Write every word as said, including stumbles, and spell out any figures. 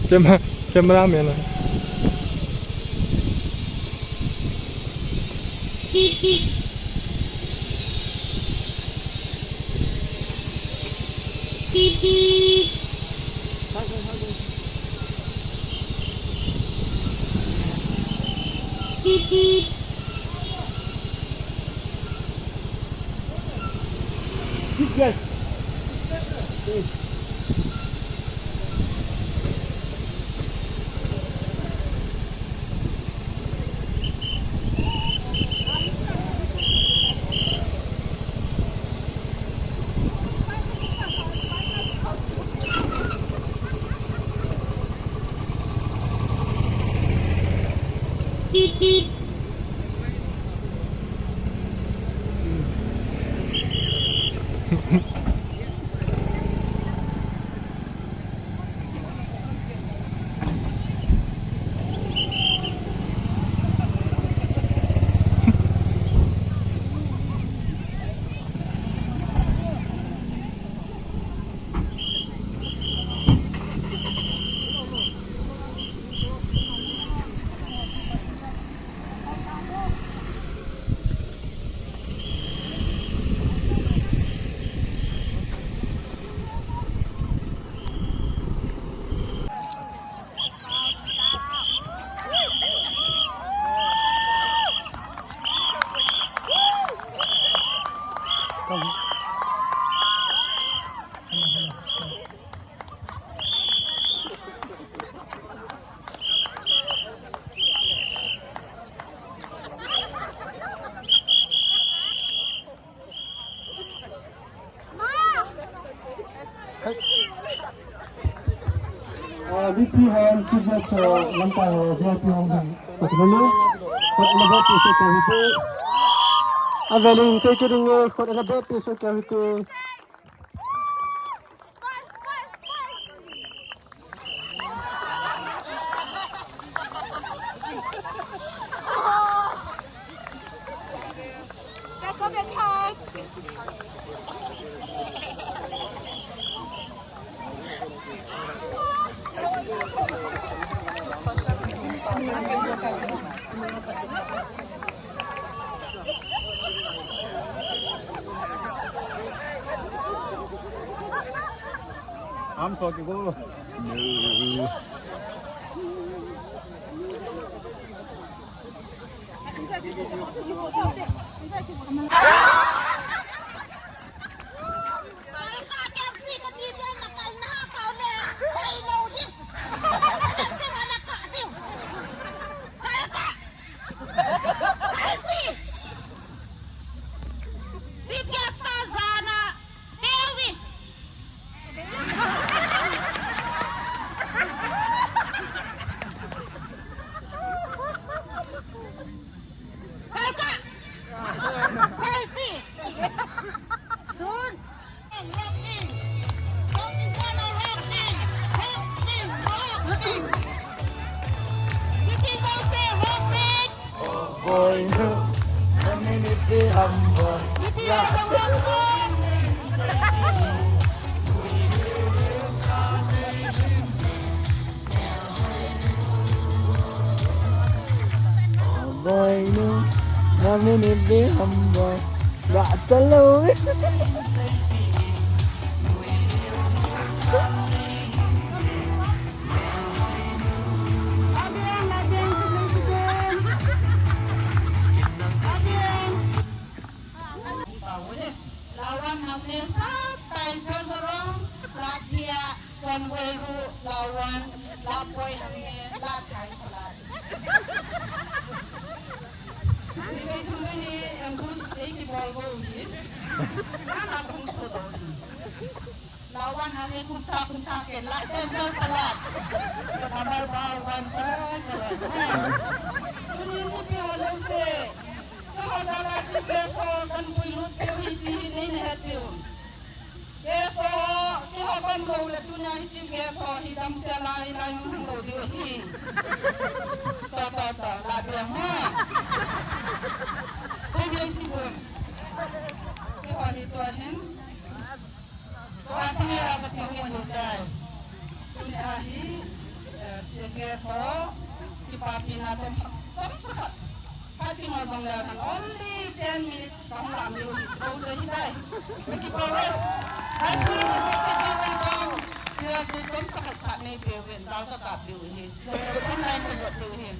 Camera, cameraman. Ah, V P hon, Chief Guest, ah, lamkai ho, V I P hon, ah, kot na le, kot na bet, so ka hite. Avelin, check it in, kot na bet, so ka hite. I'm sorry, go. Chief Guest pa jana, Melvin. Kalka. Kalsi. Dun. Boy, no. Namin ibi humble. That's a low. Lawan hamne sa tai sa sarong, lathia, konwelu, lawan, lapoi hamne, lathai salat. Kei thum hi ambush ei kibol go hi. Na na kong so do hi. Lawan ha he kumta kumta ke la ten ten palat. Number ba wan ko ko. Tunin mipi ho lou se. Ka ho da la chief guest ho kan puilut peh u hi ti hi nei na het peh u. Guest ho, keiho kan lou le tunia hi chief guest ho hi damsel a hilai hung hung lou diu hi. To to to, la bia ma. Ko bia si bon. Keiho hi tua hin. Chua si me la ka ti ni ni tai. Tunia hi, eh, chief guest ho, kipapina chom chom chakhat. Phat kimo jong leu hen, only ten minutes kahung lam diu hi, chipau chu hitai. Ka kipau e. High school ka jot kit diu e tong. Tia chu chom chakhat phat nei peh uvin, dal ka kap diu hi. Online ka jot diu hi.